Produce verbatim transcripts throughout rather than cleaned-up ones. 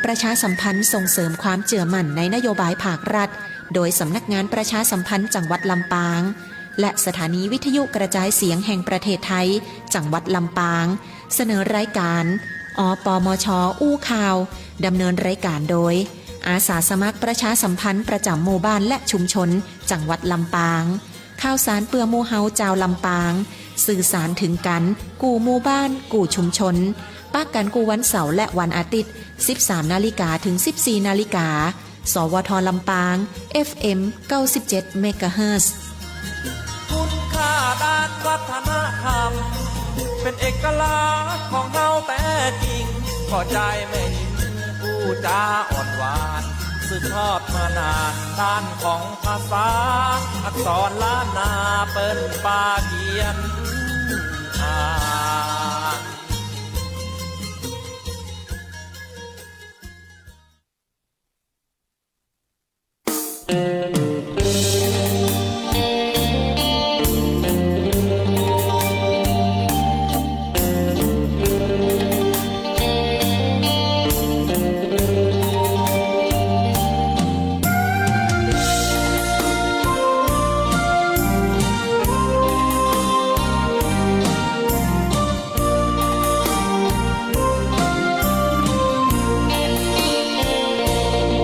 ประชาสัมพันธ์ส่งเสริมความเจื้อมั่นในนโยบายภาครัฐ โดยสำนักงานประชาสัมพันธ์จังหวัดลำปาง และสถานีวิทยุกระจายเสียงแห่งประเทศไทย จังหวัดลำปาง เสนอรายการ อปมช อู้ข่าว ดำเนินรายการโดย อาสาสมัครประชาสัมพันธ์ประจำหมู่บ้านและชุมชน จังหวัดลำปาง ข่าวสารเปื้อหมู่เฮาจาวลำปาง สื่อสารเถิงกั๋น กู้หมู่บ้าน กู้ชุมชน ปะกั๋นกู้วันเสาร์และวันอาทิตย์ สิบสามนาฬิกาเถิงสิบสี่นาฬิกา สวท ลำปาง เอฟเอ็ม เก้าสิบเจ็ดเมกะเฮิรตซ์ คุณค่าด้านวัฒนธรรม เป๋นเอกลักษณ์ของเฮาแต๊จริง ก็ใจ๊แม่ญิงผู้จ๋าอ่อนหวาน สืบทอดมานานด้านของภาษา อักษรล้านนาเปิ้นปาเขียนอ่าน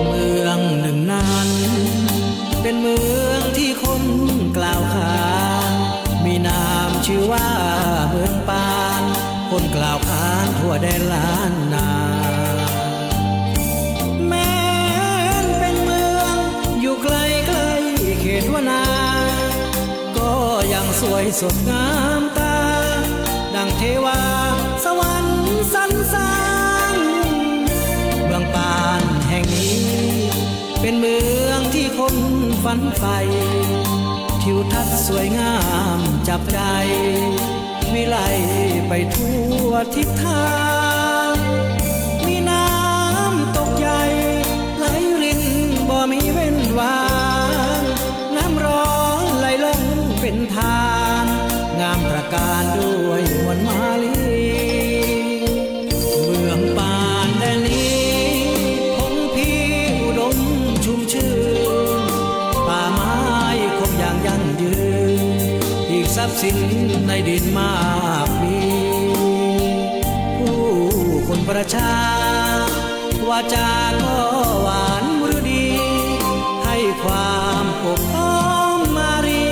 เมืองนึ่งนั้น เป๋นเมืองตี้คนกล่าวขาน มีนามจื้อว่าเมืองปาน คนกล่าวขานทั่วแดนล้านนา แม้นเป๋นเมืองอยู่ใก้ๆ เขตหัวนา ก็ยังสวยสดงามต๋า ดั่งเทวาสวรรค์สรรสร้าง เมืองปานแห่งนี้ เป๋นเมืองตี้คนฝันใฝ่ ทิวทัศน์สวยงามจับใจ๋ วิไลไปทั่วทิศทาง มีน้ำตกใหญ่ไหลรินบ่มีเว้นว่าง น้ำร้อนไหลลงเป๋นทาน งามตระการด้วยมวลมาลี เมืองปานแดนนี้ ผงพีอุดมชุ่มชื่น ป่าไม้คงอย่างยั่งยืน อีกทรัพย์สินในดินมากมี ผู้คนประชา วาจาก็หวานฤดี ให้ความอบอ้อมมาลี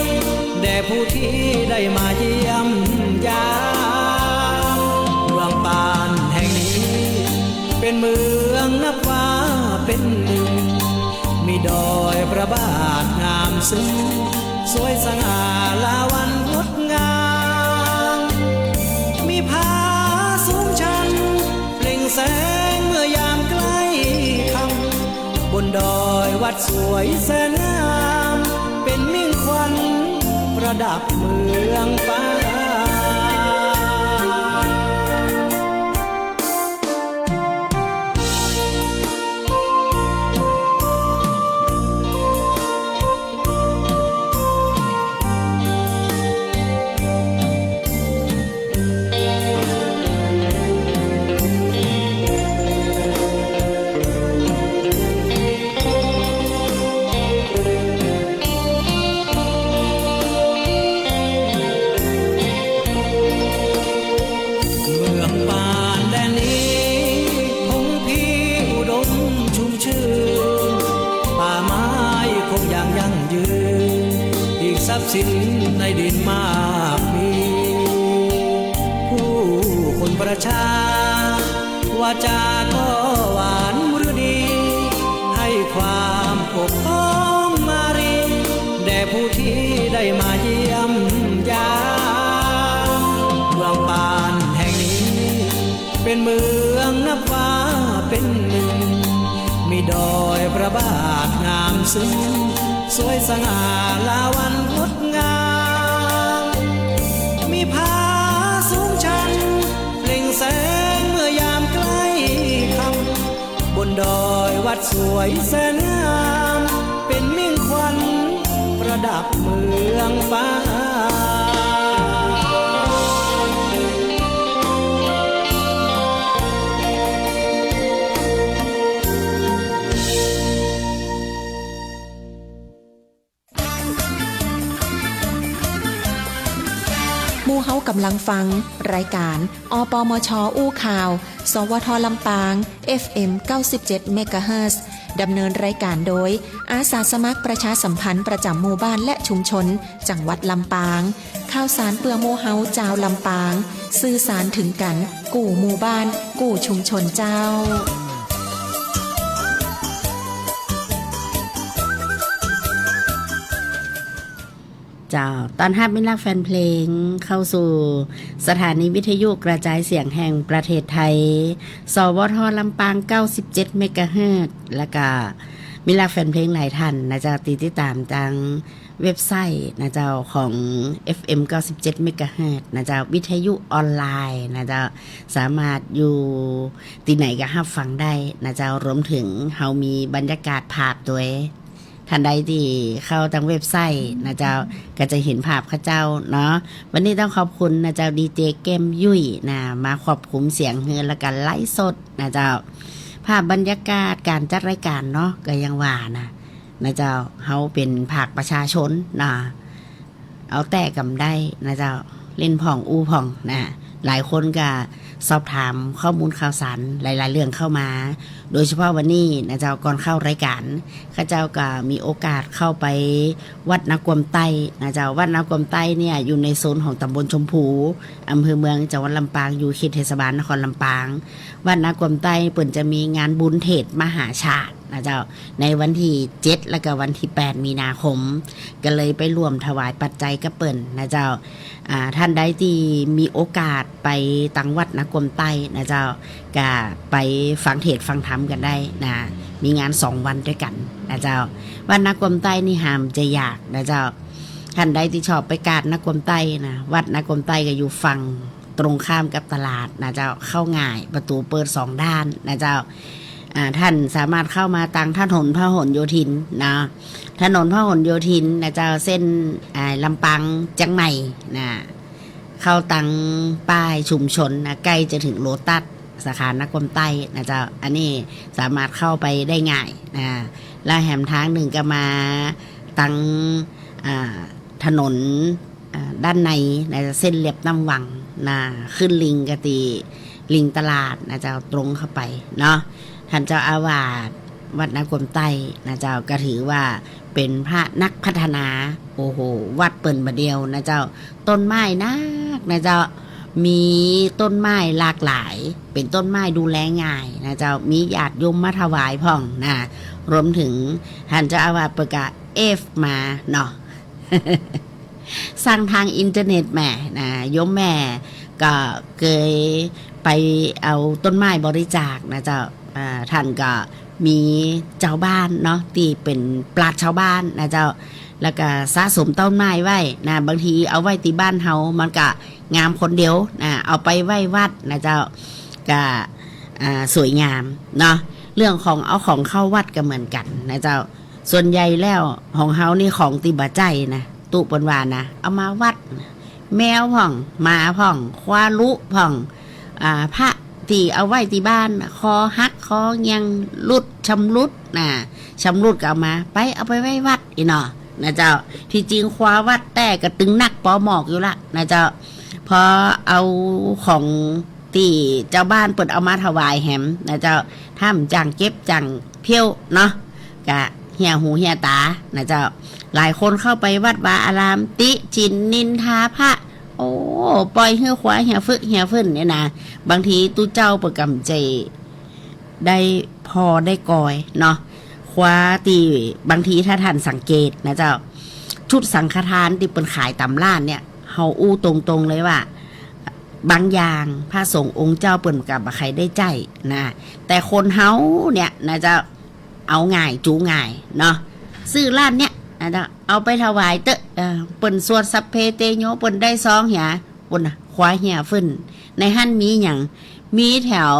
แด่ผู้ตี้ได้มาเยี่ยมยาม เมืองปานแห่งนี้ เป๋นเมืองนับว่าเป๋นนึ่ง มีดอยพระบาทงามซึ่ง สวยสง่าลาวัลย์งดงาม มีผาสูงชัน เปล่งแสงเมื่อยามใกล้ค่ำ บนดอยวัดสวยแสนงาม เป๋นมิ่งขวัญประดับเมืองปาน เมืองปานแดนนี้ ผงพีอุดมชุ่มชื่น ป่าไม้คงอย่างยั่งยืน อีกทรัพย์สินในดินมากมี ผู้คนประชา วาจาก็หวานฤดี ให้ความอบอ้อมมาลี แด่ผู้ตี้ได้มาเยี่ยมยาม เมืองปานแห่งนี้ เป๋นเมืองนับว่าเป๋นนึ่ง มีดอยพระบาทงามซึ่ง สวยสง่าลาวัลย์งดงาม มีผาสูงชัน เปล่งแสงเมื่อยามใกล้ค่ำ บนดอยวัดสวยแสนงาม เป๋นมิ่งขวัญประดับเมืองปาน กำลังฟังรายการ อปมช อู้ข่าว สวท ลำปาง เอฟเอ็ม เก้าสิบเจ็ด เมกะเฮิรตซ์ ดำเนินรายการโดย อาสาสมัครประชาสัมพันธ์ประจำหมู่บ้านและชุมชน จังหวัดลำปาง ข่าวสารเปื้อหมู่เฮาจาวลำปาง สื่อสารเถิงกั๋น กู้หมู่บ้าน กู้ชุมชนเจ้า เจ้า ต้อนฮับมิตรรักแฟนเพลงเข้าสู่สถานีวิทยุกระจายเสียงแห่งประเทศไทย สวท ลำปาง เก้าสิบเจ็ด เมกะเฮิรตซ์ แล้วก็มิตรรักแฟนเพลงหลายท่านนะเจ้า ตี้ติดต๋ามตางเว็บไซต์นะเจ้า ของ เอฟเอ็ม เก้าสิบเจ็ด เมกะเฮิรตซ์ นะเจ้า วิทยุออนไลน์นะเจ้า สามารถอยู่ตี้ไหนก็ฮับฟังได้นะเจ้า รวมเถิงเฮามีบรรยากาศภาพตวย ท่านใดตี้เข้าตางเว็บไซต์นะเจ้า ก็จะหันภาพข้าเจ้าเนาะ วันนี้ต้องขอบคุณนะเจ้า ดีเจ เกมยุ้ยนะ มาควบคุมเสียงหื้อ แล้วก็ไลฟ์สดนะเจ้า ภาพบรรยากาศก๋านจัดรายการเนาะ ก็อย่างว่านะ นะเจ้า เฮาเป๋นภาคประชาชนนะ เอาแต๊กำได้นะเจ้า เล่นพ่องอู้พ่องนะ หลายคนก็สอบถามข้อมูลข่าวสารหลายๆ เรื่องเข้ามา โดยเฉพาะวันนี้นะเจ้า ก่อนเข้ารายการ ข้าเจ้าก็มีโอกาสเข้าไปวัดนากวมใต้นะเจ้า วัดนากวมใต้เนี่ยอยู่ในโซนของตำบลชมพู อำเภอเมือง จังหวัดลำปาง อยู่เขตเทศบาลนครลำปาง วัดนากวมใต้เปิ้นจะมีงานบุญเทศน์มหาชาตินะเจ้า ในวันตี้เจ็ด แล้วก็วันตี้แปด มีนาคม ก็เลยไปร่วมถวายปัจจัยกับเปิ้นนะเจ้า อ่า ท่านใดตี้มีโอกาสไปตางวัดนากวมใต้นะเจ้า ก็ไปฟังเทศน์ฟังธรรมกั๋นได้นะ มีงานสองวันตวยกั๋นนะเจ้า วัดนากวมใต้นี่หาบ่ใจ้ยากนะเจ้า ท่านใดตี้ชอบไปกราบนากวมใต้นะ วัดนากวมใต้ก็อยู่ฝั่งตรงข้ามกับตลาดนะเจ้า เข้าง่าย ประตู๋เปิดสองด้านนะเจ้า อ่า ท่านสามารถเข้ามาตางถนนพหลโยธินนะ ถนนพหลโยธินนะเจ้า เส้น อ่า ลำปางเจียงใหม่นะ เข้าตางป้ายชุมชนนะ ใก้จะเถิงโลตัสสาขานากวมใต้นะเจ้า อันนี้สามารถเข้าไปได้ง่ายนะ แล้วแหมตางนึ่งก็มาตาง อ่า ถนน อ่า ด้านในนะ เส้นเลียบน้ำวังนะ ขึ้นลิงก์ก็ตี้ลิงก์ตลาดนะเจ้า ตรงเข้าไปเนาะ ท่านเจ้าอาวาสวัดนากวมใต้นะเจ้า ก็ถือว่าเป๋นพระนักพัฒนา โอ้โห วัดเปิ้นบ่าเดี่ยวนะเจ้า ต้นไม้นักนะเจ้า มีต้นไม้หลากหลาย เป๋นต้นไม้ดูแลง่ายนะเจ้า มีญาติโยมมาถวายพ่องนะ รวมเถิงท่านเจ้าอาวาสเปิ้นก็เอฟมาเนาะ สั่งตางอินเทอร์เน็ตแหมนะ โยมแม่ก็เกยไปเอาต้นไม้บริจาคนะเจ้า อ่า ท่านก็มีจาวบ้านเนาะ ตี้เป๋นปราชญ์ชาวบ้านนะเจ้า แล้วก็สะสมต้นไม้ไว้นะ บางทีเอาไว้ตี้บ้านเฮามันก็งามคนเดียวนะ เอาไปไหว้วัดนะเจ้า ก็ อ่า สวยงามเนาะ เรื่องของเอาของเข้าวัดก็เหมือนกั๋นนะเจ้า ส่วนใหญ่แล้วของเฮานี่ของตี้บ่ใจ้นะ ตุ๊เปิ้นว่านะ เอามาวัด แมวพ่อง หมาพ่อง ควาลุพ่อง อ่า พระตี้เอาไว้ตี้บ้าน คอหัก คอเงี่ยง หลุด ชำรุดนะ ชำรุดก็เอามา ไป เอาไปไหว้วัดอี้เนาะ นะเจ้า ตี้จริงควาวัดแต๊ก็ตึงนักปอหมอกอยู่ละนะเจ้า พอเอาของตี้จาวบ้านเปิ้นเอามาถวายแหมนะเจ้า ถ้าบ่จ้างเก็บจ้างเผี้ยวเนาะ ก็เหียหูเหียต๋านะเจ้า หลายคนเข้าไปวัดวาอาราม ติฉินนินทาพระ โอ้ ปล่อยหื้อควาเหียฟึกเหียฟึ่นเนี่ยนะ บางทีตุ๊เจ้าเปิ้นก็บ่ใจ้ได้ผ่อได้กอยเนาะ ควาตี้บางทีถ้าท่านสังเกตนะเจ้า ชุดสังฆทานตี้เปิ้นขายต๋ามร้านเนี่ย เฮาอู้ตรงๆ เลยว่า บางอย่างพระสงฆ์องค์เจ้าเปิ้นก็บ่ใค่ได้ใจ๊นะ แต่คนเฮาเนี่ยนะเจ้า เอาง่ายจู๋ง่ายเนาะ ซื้อร้านเนี่ยนะเจ้า เอาไปถวายเต๊อะ เออ เปิ้นสวดสัพเพเตโย เปิ้นได้ซองเหีย ปุ้นน่ะ ควาเหียฟึ่น ในหั้นมีหยัง มีแถว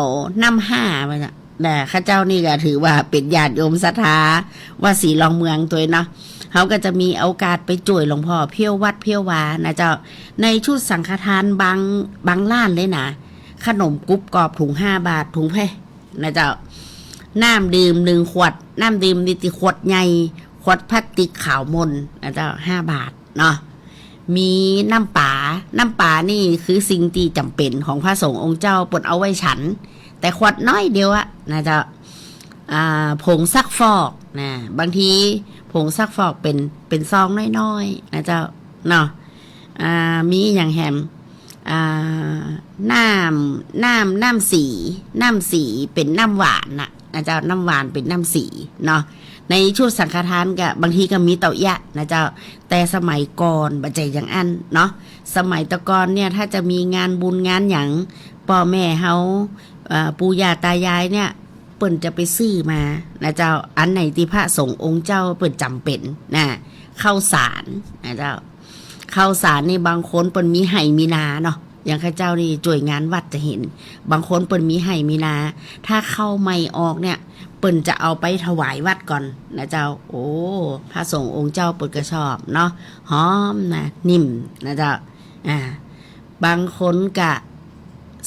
น้ำห้าว่าซะ แต่ข้าเจ้านี่ก็ถือว่าเป๋นญาติโยมศรัทธาวัดศรีรองเมืองตวยเนาะ เฮาก็จะมีโอกาสไปจ้วยหลวงพ่อเผี้ยววัดเผี้ยววานะเจ้า ในชุดสังฆทานบาง บางร้านเลยนะ ขนมกรุบกรอบถุงห้าบาท ถุงแพ นะเจ้า น้ำดื่มหนึ่งขวด น้ำดื่มนี่ตี้ขวดใหญ่ ขวดพลาสติกขาวมนนะเจ้า ห้าบาทเนาะ มีน้ำป๋า น้ำป๋านี่คือสิ่งตี้จ๋ำเป๋นของพระสงฆ์องค์เจ้า เปิ้นเอาไว้ฉัน แต่ขวดน้อยเดียวอะนะเจ้า อ่า ผงซักฟอกนะ บางทีผงซักฟอกเป๋น เป๋นซองน้อยๆ นะเจ้า เนาะ อ่า มีอะหยังแหม อ่า น้ำ น้ำ น้ำสี น้ำสีเป๋นน้ำหวานน่ะนะเจ้า น้ำหวานเป๋นน้ำสีเนาะ ในชุดสังฆทานก็บางทีก็มีเต้าเอี้ยะนะเจ้า แต่สมัยก่อนบ่ใจ้อย่างอั้นเนาะ สมัยตะก่อนเนี่ย ถ้าจะมีงานบุญงานหยัง ป้อแม่เฮา เอ่อ ปู่ย่าตายายเนี่ย เปิ้นจะไปซื้อมานะเจ้า อันไหนตี้พระสงฆ์องค์เจ้าเปิ้นจ๋ำเป๋นนะ ข้าวสารนะเจ้า ข้าวสารนี่บางคนเปิ้นมีไฮ่มีนาเนาะ อย่างข้าเจ้านี่จ้วยงานวัดจะหัน บางคนเปิ้นมีไฮ่มีนา ถ้าข้าวใหม่ออกเนี่ย เปิ้นจะเอาไปถวายวัดก่อนนะเจ้า โอ้ พระสงฆ์องค์เจ้าเปิ้นก็ชอบเนาะ หอมนะ นิ่มนะเจ้า อ่า บางคนก็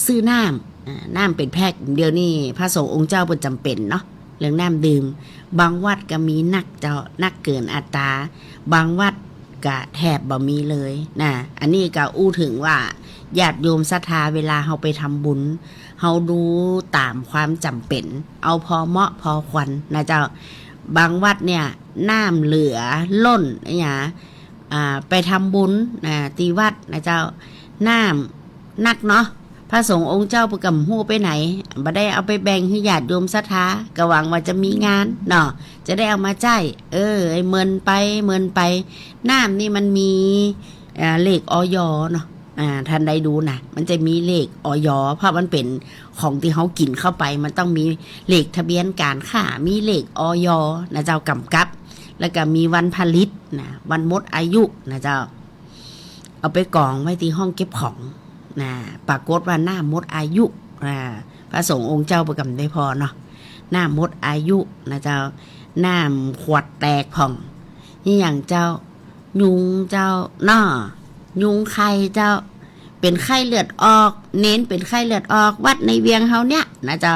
ซื้อน้ำ อ่า น้ำเป๋นแพ็ค เดี๋ยวนี้พระสงฆ์องค์เจ้าเปิ้นจ๋ำเป๋นเนาะ เรื่องน้ำดื่ม บางวัดก็มีนักเจ้า นักเกินอัตรา บางวัดก็แทบบ่มีเลยนะ อันนี้ก็อู้เถิงว่าญาติโยมศรัทธาเวลาเฮาไปทำบุญ เฮาดูต๋ามความจ๋ำเป๋น เอาพอเหมาะพอควรนะเจ้า บางวัดเนี่ย น้ำเหลือล้นเนี่ย อ่า ไปทำบุญนะ ตี้วัดนะเจ้า น้ำนักเนาะ พระสงฆ์องค์เจ้าเปิ้นก็บ่ฮู้ไปไหน บ่ได้เอาไปแบ่งหื้อญาติโยมศรัทธา ก็หวังว่าจะมีงานเนาะ จะได้เอามาใจ๊ เออ ไอ้เมินไป เมินไป น้ำนี่มันมี เอ่อ เลข อย.เนาะ อ่า ท่านได้ดูนะ มันจะมีเลข อย.เพราะมันเป๋นของตี้เฮากิ๋นเข้าไป มันต้องมีเลขทะเบียนก๋านค้า มีเลข อย.นะเจ้า ก๋ำกับ แล้วก็มีวันผลิตนะ วันหมดอายุนะเจ้า เอาไปก๋องไว้ตี้ห้องเก็บของนะ ปรากฏว่าน้ำหมดอายุนะ พระสงฆ์องค์เจ้าเปิ้นก็บ่ได้ผ่อเนาะ น้ำหมดอายุนะเจ้า น้ำขวดแตกพ่อง นี่อย่างเจ้า ยุงเจ้าเนาะ ยุงไข่เจ้า เป๋นไข้เลือดออก เณรเป๋นไข้เลือดออก วัดในเวียงเฮาเนี่ยนะเจ้า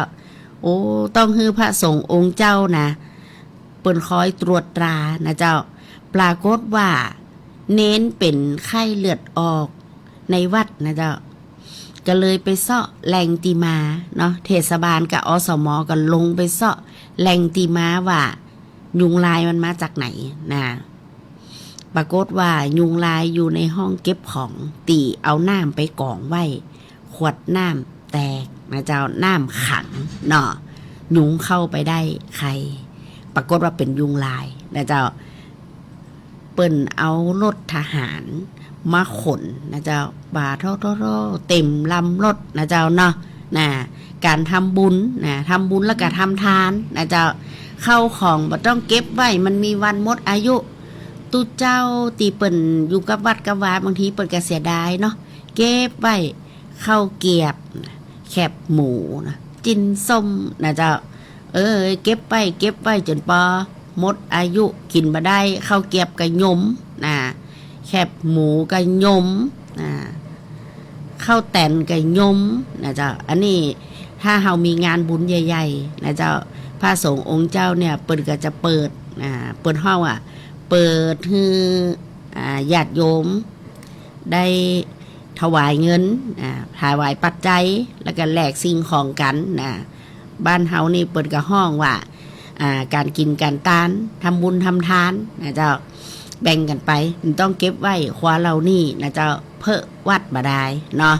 โอ้ ต้องหื้อพระสงฆ์องค์เจ้านะ เปิ้นคอยตรวจตรานะเจ้า ปรากฏว่าเณรเป๋นไข้เลือดออกในวัดนะเจ้า ก็เลยไปเซาะแหล่งตี้มาเนาะ เทศบาลกับ อสม ก็ลงไปเซาะแหล่งตี้มาว่ายุงลายมันมาจากไหนนะ ปรากฏว่ายุงลายอยู่ในห้องเก็บของตี้เอาน้ำไปก๋องไว้ ขวดน้ำแตกนะเจ้า น้ำขังเนาะ ยุงเข้าไปได้ไข่ ปรากฏว่าเป๋นยุงลายนะเจ้า เปิ้นเอารถทหารมาขนนะเจ้า บ่าโธ่โธ่โธ่ เต็มลำรถนะเจ้าเนาะ นะ ก๋านทำบุญนะ ทำบุญแล้วก็ทำทานนะเจ้า ข้าวของบ่ต้องเก็บไว้ มันมีวันหมดอายุ ตุ๊เจ้าตี้เปิ้นอยู่กับวัดกับวา บางทีเปิ้นก็เสียดายเนาะ เก็บไว้ ข้าวเกี๊ยบ แคบหมูนะ จิ้นส้มนะเจ้า เออ เก็บไว้ เก็บไว้จ๋นปอหมดอายุ กิ๋นบ่ได้ ข้าวเกี๊ยบก็หยมนะ แคบหมูก็หยมนะ ข้าวแต๋นก็หยมนะเจ้า อันนี้ถ้าเฮามีงานบุญใหญ่ๆ นะเจ้า พระสงฆ์องค์เจ้าเนี่ย เปิ้นก็จะเปิด อ่า เปิ้นฮ้องว่า เปิดหื้อ อ่า ญาติโยม ได้ถวายเงิน อ่า ถวายปัจจัย แล้วก็แลกสิ่งของกั๋นนะ บ้านเฮานี่เปิ้นก็ฮ้องว่า อ่า ก๋านกิ๋นก๋านตาน ทำบุญทำทานนะเจ้า แบ่งกั๋นไป บ่ต้องเก็บไว้ ครัวเหล่านี้นะเจ้า เปิ้นวัดบ่ได้เนาะ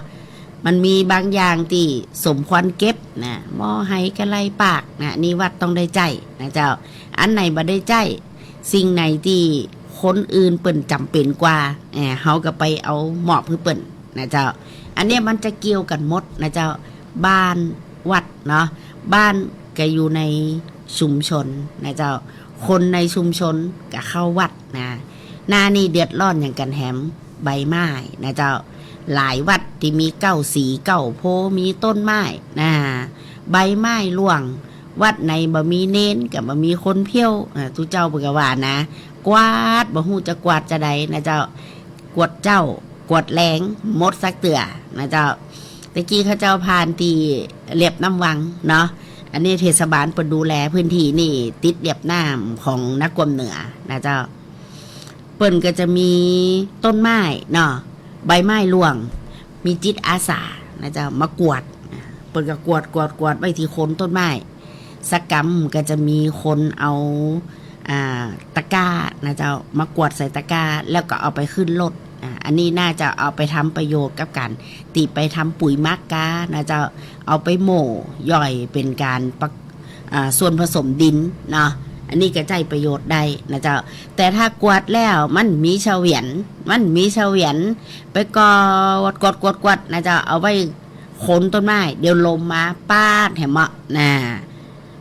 มันมีบางอย่างตี้สมควรเก็บนะ หม้อไหกะไหล่ปากนะ นี่วัดต้องได้ใจ๊นะเจ้า อันไหนบ่ได้ใจ๊ สิ่งไหนตี้คนอื่นเปิ้นจ๋ำเป๋นกว่า เอ่อ เฮาก็ไปเอามอบหื้อเปิ้นนะเจ้า อันเนี้ยมันจะเกี่ยวกั๋นหมดนะเจ้า บ้านวัดเนาะ บ้านก็อยู่ในชุมชนนะเจ้า คนในชุมชนก็เข้าวัดนะ หน้านี้เดือดร้อนหยังกั๋นแหม ใบไม้นะเจ้า หลายวัดตี้มีเก๊าสีเก๊าโพธิ์ มีต้นไม้นะ ใบไม้ร่วง วัดไหนบ่มีเณรก็บ่มีคนเผี้ยว อ่า ตุ๊เจ้าเปิ้นก็ว่านะ กวาด บ่ฮู้จะกวาดจาใดนะเจ้า กวาดเจ๊า กวาดแลง หมดสักเตื้อนะเจ้า แต่กี้ข้าเจ้าผ่านตี้เหลียบน้ำวังเนาะ อันนี้เทศบาลเปิ้นดูแลพื้นที่นี่ติดเหลียบน้ำของนครเหนือนะเจ้า เปิ้นก็จะมีต้นไม้เนาะ ใบไม้ร่วง มีจิตอาสานะเจ้า มากวาด เปิ้นก็กวาด กวาด กวาดไว้ตี้โคนต้นไม้ สักกำก็จะมีคนเอา อ่า ตะกร้านะเจ้า มากวาดใส่ตะกร้า แล้วก็เอาไปขึ้นรถ อ่า อันนี้น่าจะเอาไปทำประโยชน์กับก๋านตี้ไปทำปุ๋ยหมักกานะเจ้า เอาไปโม่ย่อยเป๋นก๋านประ อ่า ส่วนผสมดินเนาะ อันนี้ก็ใจ๊ประโยชน์ได้นะเจ้า แต่ถ้ากวาดแล้วมันมีเฉวียน มันมีเฉวียน ไปกวาด กวาด กวาด กวาดนะเจ้า เอาไว้โคนต้นไม้ เดี๋ยวลมมาปาดแหมเมาะนะ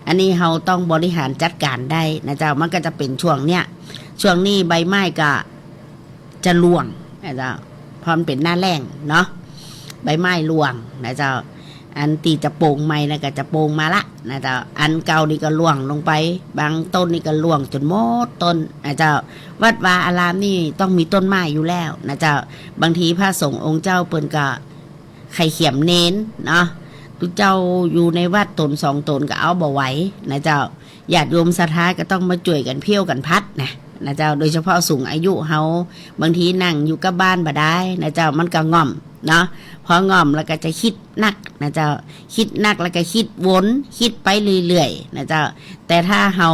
อันนี้เฮาต้องบริหารจัดก๋านได้นะเจ้า มันก็จะเป๋นช่วงเนี้ย ช่วงนี้ใบไม้ก็ จะร่วงนะเจ้า เพราะมันเป๋นหน้าแล้งเนาะ ใบไม้ร่วงนะเจ้า อันตี้จะโป่งใหม่แล้วก็จะโป่งมาละนะเจ้า อันเก่านี่ก็ร่วงลงไป บางต้นนี่ก็ร่วงจ๋นหมดต้นนะเจ้า วัดวาอารามนี่ต้องมีต้นไม้อยู่แล้วนะเจ้า บางทีพระสงฆ์องค์เจ้าเปิ้นก็ใค่เขียมเณรเนาะ ตุ๊เจ้าอยู่ในวัดต๋นสองต๋นก็เอาบ่ไหวนะเจ้า ญาติโยมศรัทธาก็ต้องมาจ้วยกั๋นเพลี้ยวกั๋นพัดนะ นะเจ้า โดยเฉพาะสูงอายุเฮา บางทีนั่งอยู่กับบ้านบ่ได้นะเจ้า มันก็ง่อมเนาะ พอง่อมแล้วก็จะกึ๊ดนักนะเจ้า กึ๊ดนักแล้วก็กึ๊ดวน กึ๊ดไปเรื่อยๆ นะเจ้า แต่ถ้าเฮา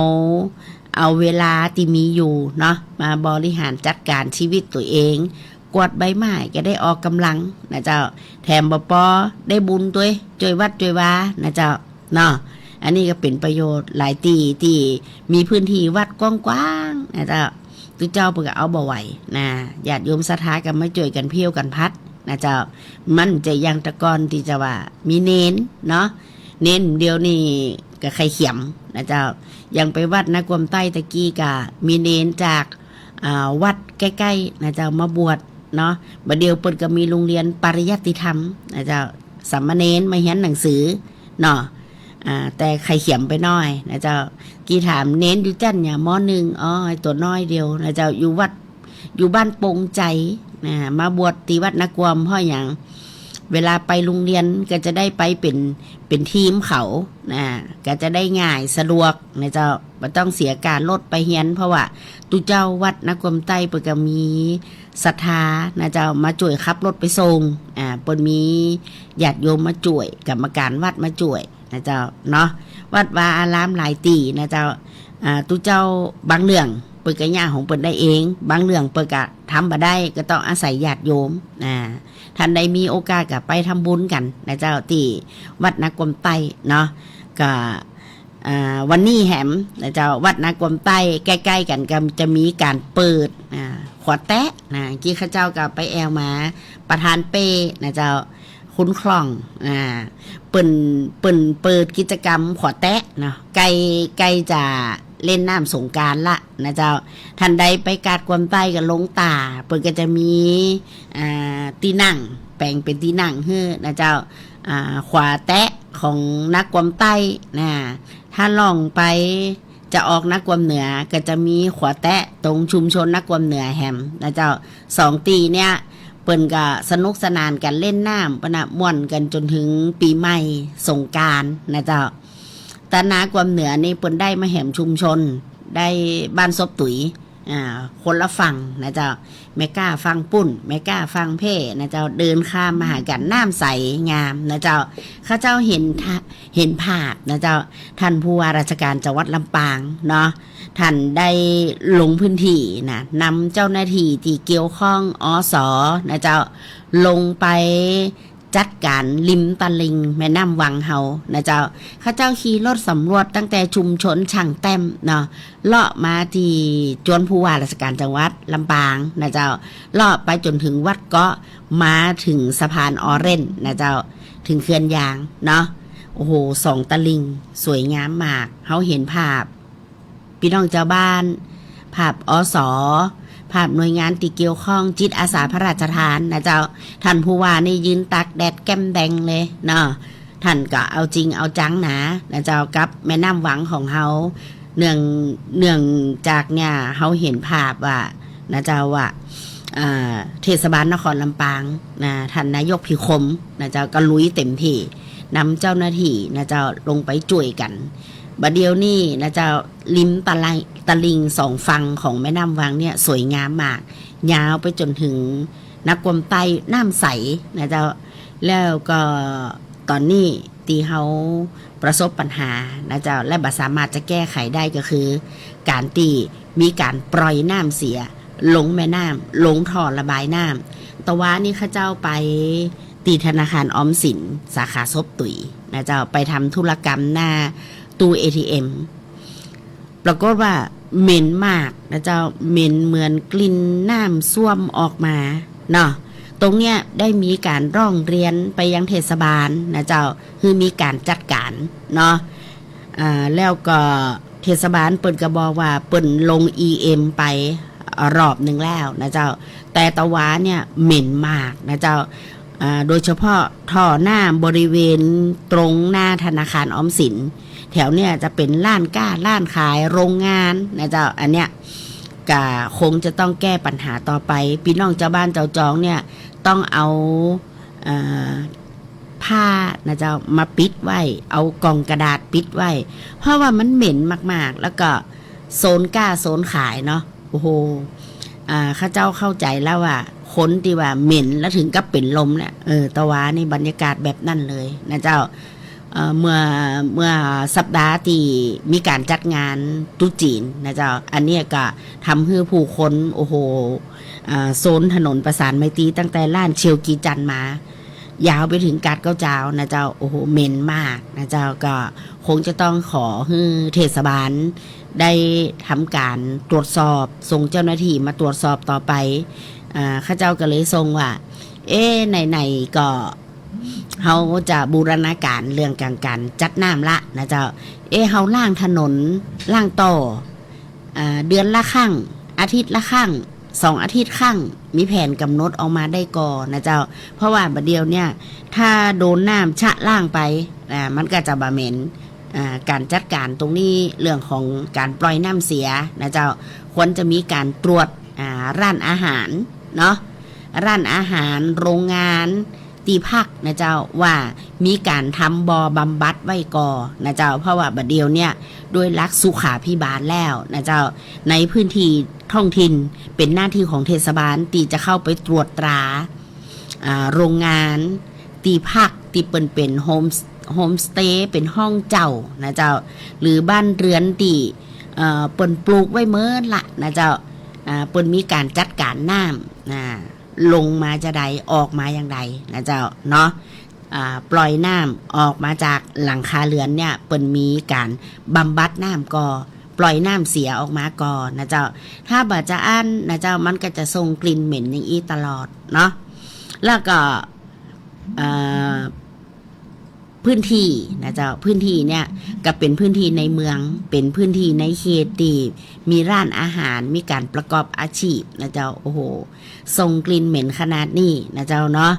เอาเวลาตี้มีอยู่เนาะ มาบริหารจัดก๋านชีวิตตั๋วเอง กวาดใบไม้ก็ได้ออกก๋ำลังนะเจ้า แถมบ่ปอได้บุญตวย จ้วยวัดจ้วยวานะเจ้า เนาะ อันนี้ก็เป๋นประโยชน์หลายตี้ ตี้มีพื้นที่วัดกว้างๆ นะเจ้า ตุ๊เจ้าเปิ้นก็เอาบ่ไหวนะ ญาติโยมศรัทธาก็มาจ้วยกั๋นเพลี้ยวกั๋นพัดนะเจ้า มันจะยังแต่ก่อนตี้จะว่ามีเณรเนาะ เณรเดี๋ยวนี้ก็ใค่เขียมนะเจ้า อย่างไปวัดนากวมใต้ตะกี้ก็มีเณรจาก อ่า วัดใก้ๆ นะเจ้า มาบวชเนาะ บ่าเดี่ยวเปิ้นก็มีโฮงเฮียนปริยัติธรรมนะเจ้า สามเณรมาเฮียนหนังสือเนาะ อ่า แต่ใค่เขียมไปหน้อยนะเจ้า กี้ถามเณรอยู่จั้นหยัง ม.หนึ่ง อ๋อ ตั๋วน้อยเดียวนะเจ้า อยู่วัด อยู่บ้านปงใจนะ มาบวชตี้วัดนากวม เพราะหยัง เวลาไปโฮงเฮียนก็จะได้ไปเป๋น เป๋นทีมเขานะ ก็จะได้ง่ายสะดวกนะเจ้า บ่ต้องเสียค่ารถไปเฮียน เพราะว่าตุ๊เจ้าวัดนากวมใต้เปิ้นก็มีศรัทธานะเจ้า มาจ้วยขับรถไปส่ง อ่า เปิ้นมีญาติโยมมาจ้วย กรรมการวัดมาจ้วยนะเจ้าเนาะ วัดวาอารามหลายตี้นะเจ้า อ่า ตุ๊เจ้าบางเรื่องเปิ้นก็ย่างของเปิ้นได้เอง บางเรื่องเปิ้นก็ทำบ่ได้ ก็ต้องอาศัยญาติโยม อ่า ท่านใดมีโอกาสก็ไปทำบุญกั๋นนะเจ้า ตี้วัดนากวมใต้เนาะ ก็ อ่า วันนี้แหมนะเจ้า วัดนากวมใต้ใก้ๆ กั๋นก็จะมีก๋านเปิด อ่า ขวาแต๊ะนะ กี้ข้าเจ้าก็ไปแอวมา ประธานเป้นะเจ้า คุณคล่อง อ่า เปิ้น เปิ้นเปิดกิจกรรมขวาแต๊ะเนาะ ใก้ ใก้จะเล่นน้ำสงกรานต์ละนะเจ้า ท่านใดไปกาดกวมใต้ก็ลงต่า เปิ้นก็จะมี อ่า ตี้นั่ง แป๋งเป๋นตี้นั่งหื้อนะเจ้า อ่า ขวาแต๊ะของนากวมใต้นะ ถ้าล่องไปจะออกนากวมเหนือ ก็จะมีขวาแต๊ะตรงชุมชนนากวมเหนือแหมนะเจ้า สองตี้เนี่ย เปิ้นก็สนุกสนานกั๋นเล่นน้ำปะนะ ม่วนกั๋นจ๋นเถิงปี๋ใหม่สงกรานต์นะเจ้า ตะนากวมเหนือนี่เปิ้นได้มาแหมชุมชน ได้บ้านซบตุ๋ย อ่า คนละฝั่งนะเจ้า แม่ก้าฝั่งปุ้น แม่ก้าฝั่งเพ่นะเจ้า เดินข้ามมาหากั๋น น้ำใสงามนะเจ้า ข้าเจ้าเห็นทะ เห็นภาพนะเจ้า ท่านผู้ว่าราชการจังหวัดลำปางเนาะ ท่านได้ลงพื้นที่นะ นำเจ้าหน้าที่ตี้เกี่ยวข้อง อส นะเจ้า ลงไปจัดก๋านริมตะลิ่งแม่น้ำวังเฮานะเจ้า ข้าเจ้าขี่รถสำรวจตั้งแต่ชุมชนช่างแต้มเนาะ เลาะมาตี้จวนผู้ว่าราชการจังหวัดลำปางนะเจ้า เลาะไปจ๋นเถิงวัดเกาะ มาเถิงสะพานออเรนจ์นะเจ้า เถิงเขื่อนยางเนาะ โอ้โห สองตะลิ่งสวยงามมาก เฮาเห็นภาพ ปี้น้องจาวบ้าน ภาพ อส ภาพหน่วยงานตี้เกี่ยวข้อง จิตอาสาพระราชทานนะเจ้า ท่านผู้ว่านี่ยืนตากแดดแก้มแดงเลยเนาะ ท่านก็เอาจริงเอาจังนะ นะเจ้า กับแม่น้ำวังของเฮา เนื่อง เนื่องจากเนี่ย เฮาเห็นภาพว่า นะเจ้า ว่า อ่า เทศบาลนครลำปางนะ ท่านนายกผิวคมนะเจ้า ก็ลุยเต็มที่ นำเจ้าหน้าที่นะเจ้า ลงไปจ้วยกั๋น บ่าเดี่ยวนี้นะเจ้า ริมตะไล ตะลิ่งสองฝั่งของแม่น้ำวังเนี่ยสวยงามมาก ยาวไปจ๋นเถิงนักกวมใต้ น้ำใสนะเจ้า แล้วก็ต๋อนนี้ตี้เฮาประสบปัญหานะเจ้า และบ่สามารถจะแก้ไขได้ก็คือ ก๋านตี้มีก๋านปล่อยน้ำเสียลงแม่น้ำ ลงท่อระบายน้ำ ตะวานี้ข้าเจ้าไปตี้ธนาคารออมสินสาขาศพตุ๋ยนะเจ้า ไปทำธุรกรรมหน้าตู้ เอทีเอ็ม ปรากฏว่าเหม็นมากนะเจ้า เหม็นเหมือนกลิ่นน้ำส้วมออกมาเนาะ ตรงเนี้ยได้มีก๋านร้องเรียนไปยังเทศบาลนะเจ้า หื้อมีก๋านจัดก๋านเนาะ อ่า แล้วก็เทศบาลเปิ้นก็บอกว่าเปิ้นลงอีเอ็มไปรอบหนึ่งแล้วนะเจ้า แต่ตะวาเนี่ยเหม็นมากนะเจ้า อ่า โดยเฉพาะท่อน้ำบริเวณตรงหน้าธนาคารออมสิน แถวเนี่ยจะเป๋นร้านก้า ร้านขาย โรงงานนะเจ้า อันเนี้ยก็คงจะต้องแก้ปัญหาต่อไป ปี้น้องจาวบ้านจาวจองเนี่ยต้องเอา อ่า ผ้านะเจ้า มาปิดไว้ เอาก๋องกระดาษปิดไว้ เพราะว่ามันเหม็นมากๆ แล้วก็โซนก้าโซนขายเนาะ โอ้โห อ่า ข้าเจ้าเข้าใจ๋แล้วว่า คนตี้ว่าเหม็นแล้วเถิงกับเป๋นลมเนี่ย เออ ตะวานี่บรรยากาศแบบนั้นเลยนะเจ้า เอ่อ เมื่อ เมื่อสัปดาห์ตี้มีก๋านจัดงานตรุษจีนนะเจ้า อันเนี้ยก็ทำหื้อผู้คน โอ้โห อ่า โซนถนนประสานไมตรีตั้งแต่ร้านเชลกีจันทร์มา ยาวไปเถิงกาดเก๊าจาวนะเจ้า โอ้โห เหม็นมากนะเจ้า ก็คงจะต้องขอหื้อเทศบาลได้ทำก๋านตรวจสอบ ส่งเจ้าหน้าตี้มาตรวจสอบต่อไป อ่า ข้าเจ้าก็เลยส่งว่า เอ๊ะ ไหนๆ ก็เฮาจะบูรณาก๋านเรื่องก๋านจัดน้ำละนะเจ้า เอ๊ะ เฮาล้างถนน ล้างท่อ อ่า เดือนละครั้ง อาทิตย์ละครั้ง สองอาทิตย์ครั้ง มีแผนก๋ำหนดออกมาได้ก่อนะเจ้า เพราะว่าบ่าเดี่ยวเนี่ย ถ้าโดนน้ำชะล้างไป อ่า มันก็จะบ่เหม็น อ่า ก๋านจัดก๋านตรงนี้ เรื่องของก๋านปล่อยน้ำเสียนะเจ้า ควรจะมีก๋านตรวจ อ่า ร้านอาหารเนาะ ร้านอาหาร โรงงาน ตี้พักนะเจ้า ว่ามีก๋านทำบ่อบำบัดไว้ก่อนะเจ้า เพราะว่าบ่าเดี่ยวเนี่ย ด้วยหลักสุขาภิบาลแล้วนะเจ้า ในพื้นที่ท้องถิ่นเป๋นหน้าตี้ของเทศบาลตี้จะเข้าไปตรวจตรา อ่า โรงงานตี้พักตี้เปิ้นเป๋นโฮม โฮมสเตย์ เป๋นห้องเจ้านะเจ้า หรือบ้านเรือนตี้ เอ่อ เปิ้นปลูกไว้เมิดละนะเจ้า อ่า เปิ้นมีก๋านจัดก๋านน้ำ อ่า ลงมาจาใด ออกมาอย่างใดนะเจ้าเนาะ อ่า ปล่อยน้ำออกมาจากหลังคาเรือนเนี่ย เปิ้นมีก๋านบำบัดน้ำก่อ ปล่อยน้ำเสียออกมาก่อนะเจ้า ถ้าบ่จะอั้นนะเจ้า มันก็จะส่งกลิ่นเหม็นอย่างอี้ตลอดเนาะ แล้วก็ เอ่อ พื้นที่นะเจ้า พื้นที่เนี่ยก็เป๋นพื้นที่ในเมือง เป๋นพื้นที่ในเขตตี้มีร้านอาหาร มีก๋านประกอบอาชีพนะเจ้า โอ้โห ส่งกลิ่นเหม็นขนาดนี้นะเจ้าเนาะ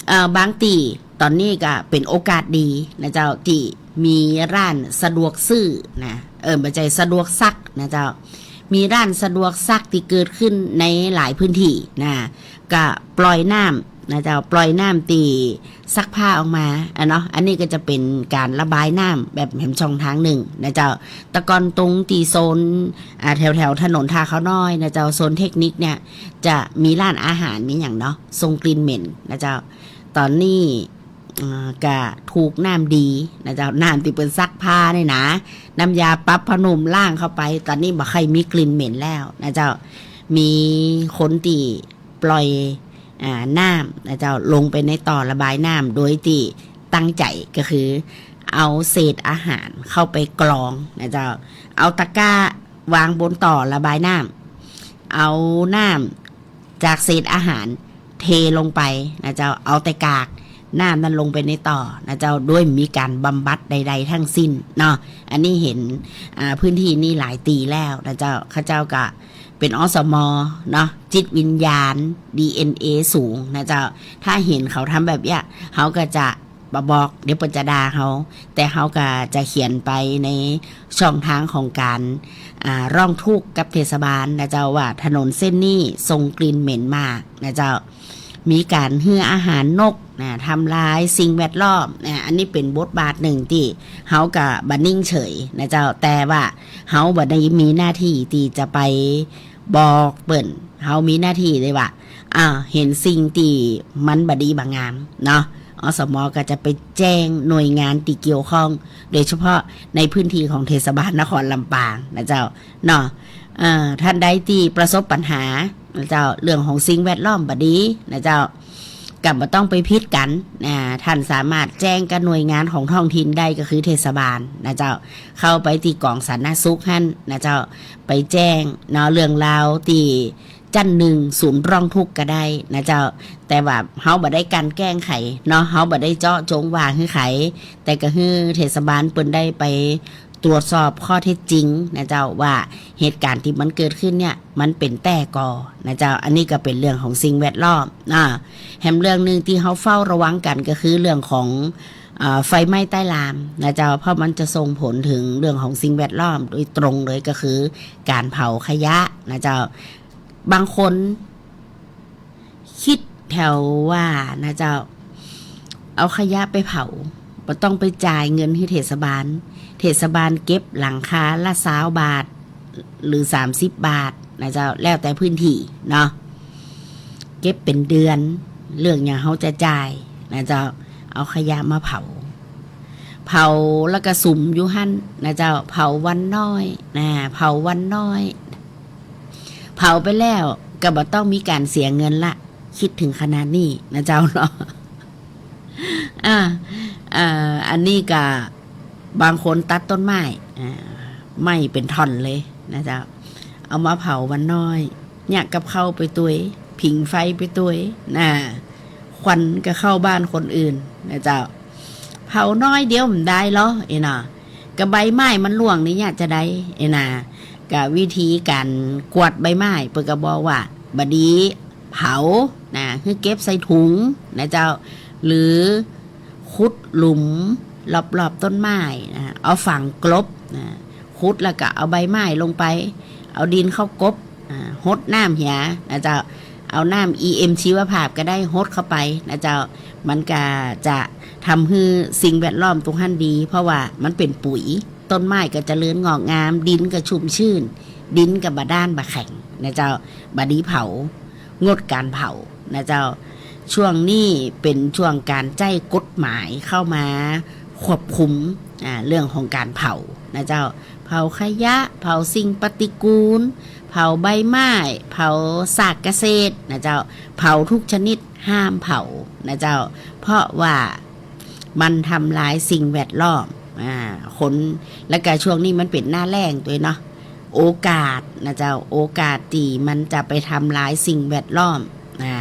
เอ่อ บางตี้ต๋อนนี้ก็เป๋นโอกาสดีนะเจ้า ตี้มีร้านสะดวกซื้อนะ เออ บ่ใจ้สะดวกซักนะเจ้า มีร้านสะดวกซักตี้เกิดขึ้นในหลายพื้นที่นะ ก็ปล่อยน้ำนะเจ้า ปล่อยน้ำตี้ซักผ้าออกมาอะเนาะ อันนี้ก็จะเป๋นก๋านระบายน้ำแบบแหมช่องทางนึ่งนะเจ้า แต่ก่อนตรงตี้โซน อ่า แถวๆ ถนนท่าข้าวน้อยนะเจ้า โซนเทคนิคเนี่ย จะมีร้านอาหารมีหยังเนาะ ส่งกลิ่นเหม็นนะเจ้า ต๋อนนี้ อ่า ก็ถูกน้ำดีนะเจ้า น้ำตี้เปิ้นซักผ้าเนี่ยนะ น้ำยาปรับผ้านุ่มล้างเข้าไป ต๋อนนี้บ่ใค่มีกลิ่นเหม็นแล้วนะเจ้า มีคนตี้ปล่อย อ่า น้ำนะเจ้า ลงไปในท่อระบายน้ำโดยตี้ตั้งใจ๋ ก็คือเอาเศษอาหารเข้าไปกรองนะเจ้า เอาตะกร้าวางบนท่อระบายน้ำ เอาน้ำจากเศษอาหารเทลงไปนะเจ้า เอาแต่กากน้ำนั้นลงไปในท่อนะเจ้า โดยบ่มีก๋านบำบัดใดๆ ทั้งสิ้นเนาะ อันนี้หัน อ่า พื้นที่นี้หลายตี้แล้วนะเจ้า ข้าเจ้าก็เป๋น อสม เนาะ จิตวิญญาณ ดีเอ็นเอ สูงนะเจ้า ถ้าหันเขาทำแบบเนี้ย เฮาก็จะบ่บอก เดี๋ยวเปิ้นจะด่าเฮา แต่เฮาก็จะเขียนไปในช่องทางของก๋าน อ่า ร้องทุกข์กับเทศบาลนะเจ้า ว่าถนนเส้นนี้ส่งกลิ่นเหม็นมากนะเจ้า มีก๋านหื้ออาหารนกนะ ทำลายสิ่งแวดล้อมนะ อันนี้เป๋นบทบาทนึ่งตี้เฮาก็บ่นิ่งเฉยนะเจ้า แต่ว่าเฮาบ่ได้มีหน้าตี้ตี้จะไปบอกเปิ้น เฮามีหน้าตี้เลยว่า อ่า หันสิ่งตี้มันบ่ดีบ่งามเนาะ อสม ก็จะไปแจ้งหน่วยงานตี้เกี่ยวข้อง โดยเฉพาะในพื้นที่ของเทศบาลนครลำปางนะเจ้าเนาะ เอ่อ ท่านใดตี้ประสบปัญหานะเจ้า เรื่องของสิ่งแวดล้อมบ่ดีนะเจ้า ก็บ่ต้องไปผิดกั๋นนะ ท่านสามารถแจ้งกับหน่วยงานของท้องถิ่นได้ ก็คือเทศบาลนะเจ้า เข้าไปตี้กองสาธารณสุขหั้นนะเจ้า ไปแจ้งเนาะ เรื่องราวตี้ จั้นนึ่งศูนย์ร้องทุกข์ก็ได้นะเจ้า แต่ว่าเฮาบ่ได้กลั่นแกล้งใผเนาะ เฮาบ่ได้เจาะจงว่าหื้อใผ แต่ก็หื้อเทศบาลเปิ้นได้ไปตรวจสอบข้อเท็จจริงนะเจ้า ว่าเหตุก๋ารณ์ตี้มันเกิดขึ้นเนี่ย มันเป๋นแต๊ก่อนะเจ้า อันนี้ก็เป๋นเรื่องของสิ่งแวดล้อมนะ แหมเรื่องนึ่งตี้เฮาเฝ้าระวังกั๋นก็คือเรื่องของ เอ่อ ไฟไหม้ใต้ลามนะเจ้า เพราะมันจะส่งผลเถิงเรื่องของสิ่งแวดล้อมโดยตรงเลย ก็คือก๋านเผาขยะนะเจ้า บางคน กึ๊ดแถวว่านะเจ้า เอาขยะไปเผา บ่ต้องไปจ่ายเงินหื้อเทศบาล เทศบาลเก็บหลังคาละซาวบาท หรือสามสิบบาทนะเจ้า แล้วแต่พื้นที่เนาะ เก็บเป๋นเดือน เรื่องหยังเฮาจะจ่ายนะเจ้า เอาขยะมาเผา เผาแล้วก็สุมอยู่หั้นนะเจ้า เผาวันน้อยนะ เผาวันน้อย เผาไปแล้วก็บ่ต้องมีก๋านเสียเงินละ กึ๊ดเถิงขนาดนี้นะเจ้าเนาะ อ่า อ่า อันนี้ก็บางคนตัดต้นไม้ อ่า ไหม้เป๋นท่อนเลยนะเจ้า เอามาเผาวันน้อย เยียะกับข้าวไปตวย ผิงไฟไปตวยนะ ควันก็เข้าบ้านคนอื่นนะเจ้า เผาน้อยเดียวมันได้เหรอ เอ้ยเนาะ ก็ใบไม้มันร่วงนี่เยียะจะได้ เอ้ยนะ ก็วิธีก๋านกวาดใบไม้ เปิ้นก็บอกว่า บ่ดีเผานะ หื้อเก็บใส่ถุงนะเจ้า หรือขุดหลุมรอบๆต้นไม้นะ เอาฝังกลบนะ ขุดแล้วก็เอาใบไม้ลงไป เอาดินเข้ากลบ อ่า หดน้ำเหียนะเจ้า เอาน้ำ อี เอ็ม ชีวภาพก็ได้ หดเข้าไปนะเจ้า มันก็จะทำหื้อสิ่งแวดล้อมตรงหั้นดี เพราะว่ามันเป๋นปุ๋ย ต้นไม้ก็เจริญงอกงาม ดินก็ชุ่มชื่น ดินก็บ่ด้านบ่แข็งนะเจ้า บ่ดีเผา งดก๋านเผานะเจ้า ช่วงนี้เป๋นช่วงก๋านใจ๊กฎหมายเข้ามาควบคุม อ่า เรื่องของก๋านเผานะเจ้า เผาขยะ เผาสิ่งปฏิกูล เผาใบไม้ เผาซากเกษตรนะเจ้า เผาทุกชนิดห้ามเผานะเจ้า เพราะว่ามันทำลายสิ่งแวดล้อม อ่า คน แล้วก็ช่วงนี้มันเป๋นหน้าแล้งตวยเนาะ โอกาสนะเจ้า โอกาสตี้มันจะไปทำลายสิ่งแวดล้อม อ่า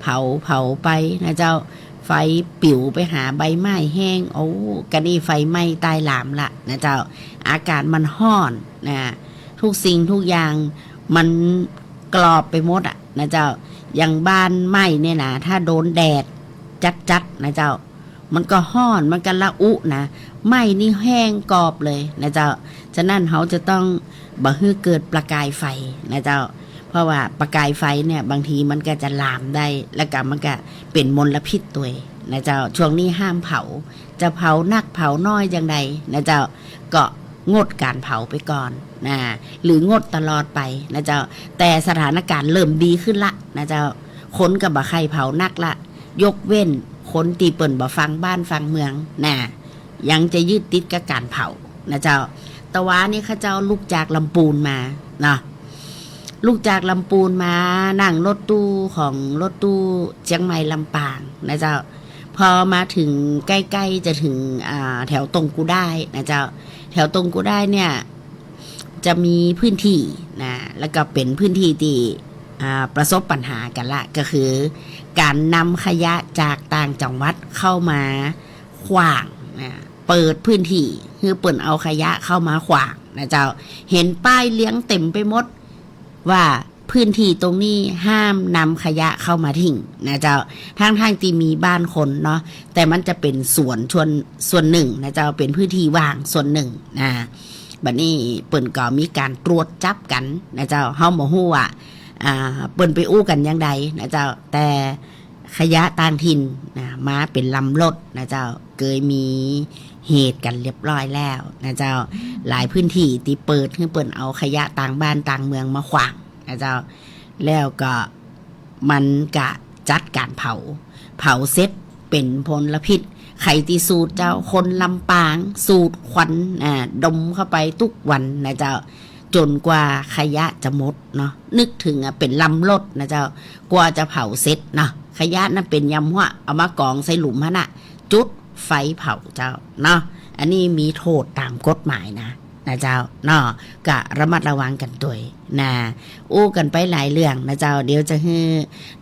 เผา เผาไปนะเจ้า ไฟปิ๋วไปหาใบไม้แห้ง โอ้ กะนี่ไฟไหม้ใต้ลามละนะเจ้า อากาศมันฮ้อนนะ ทุกสิ่งทุกอย่างมันกรอบไปหมดอะนะเจ้า อย่างบ้านไม้เนี่ยนะ ถ้าโดนแดดจัดๆนะเจ้า มันก็ฮ้อน มันก็ระอุนะ ไม้นี่แห้งกรอบเลยนะเจ้า ฉะนั้นเฮาจะต้องบ่หื้อเกิดประกายไฟนะเจ้า เพราะว่าประกายไฟเนี่ยบางทีมันก็จะลามได้ แล้วก็มันก็เป๋นมลพิษตวยนะเจ้า ช่วงนี้ห้ามเผา จะเผานักเผาน้อยจั่งใดนะเจ้า ก็งดก๋านเผาไปก่อนนะ หรืองดตลอดไปนะเจ้า แต่สถานการณ์เริ่มดีขึ้นละนะเจ้า คนก็บ่ใค่เผานักละ ยกเว้นคนตี้เปิ้นบ่ฟังบ้านฟังเมืองนะ ยังจะยึดติดกับก๋านเผานะเจ้า ตะวานี้ข้าเจ้าลุกจากลำปูนมาเนาะ ลุกจากลำปูนมา นั่งรถตู้ของรถตู้เจียงใหม่ลำปางนะเจ้า พอมาถึงใกล้ๆจะถึง อ่า แถวตงกูด้ายนะเจ้า แถวตงกูด้ายเนี่ย จะมีพื้นที่นะ แล้วก็เป๋นพื้นที่ตี้ อ่า ประสบปัญหากั๋นละ ก็คือก๋านนำขยะจากต่างจังหวัดเข้ามาขว้างนะ เปิดพื้นที่หื้อเปิ้นเอาขยะเข้ามาขว้างนะเจ้า หันป้ายเรียงเต็มไปหมด ว่าพื้นที่ตรงนี้ห้ามนำขยะเข้ามาทิ้งนะเจ้า ทั้งๆตี้มีบ้านคนเนาะ แต่มันจะเป๋นสวนส่วน ส่วนนึ่งนะเจ้า เป๋นพื้นที่ว่างส่วนนึ่งนะ บัดนี้เปิ้นก็มีก๋านตรวจจับกั๋นนะเจ้า เฮาบ่ฮู้ว่า อ่า เปิ้นไปอู้กั๋นอย่างใดนะเจ้า แต่ ขยะต่างถิ่นนะ มาเป๋นลำรถนะเจ้า เกยมีเหตุกั๋นเรียบร้อยแล้วนะเจ้า หลายพื้นตี้ตี้เปิดหื้อเปิ้นเอาขยะต่างบ้านต่างเมืองมาขว้างนะเจ้า แล้วก็มันก็จัดก๋านเผา เผาเสร็จเป๋นมลพิษ ใผตี้สูดเจ้า คนลำปางสูดควัน อ่า ดมเข้าไปกู้วันนะเจ้า จ๋นกว่าขยะจะหมดเนาะ นึกเถิงอะ เป๋นลำรถนะเจ้า กว่าจะเผาเสร็จเนาะ ขยะนั้นเป๋นยำหั้ว เอามากองใส่หลุมหั้นน่ะ จุดไฟเผาเจ้าเนาะ อันนี้มีโต้ษต๋ามกฎหมายนะ นะเจ้าเนาะ ก็ระมัดระวังกั๋นตวยนะ อู้กั๋นไปหลายเรื่องนะเจ้า เดี๋ยวจะหื้อ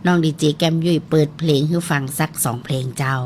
น้องดีเจแก้มยุ้ยเปิดเพลงหื้อฟังสักสองเพลงเจ้า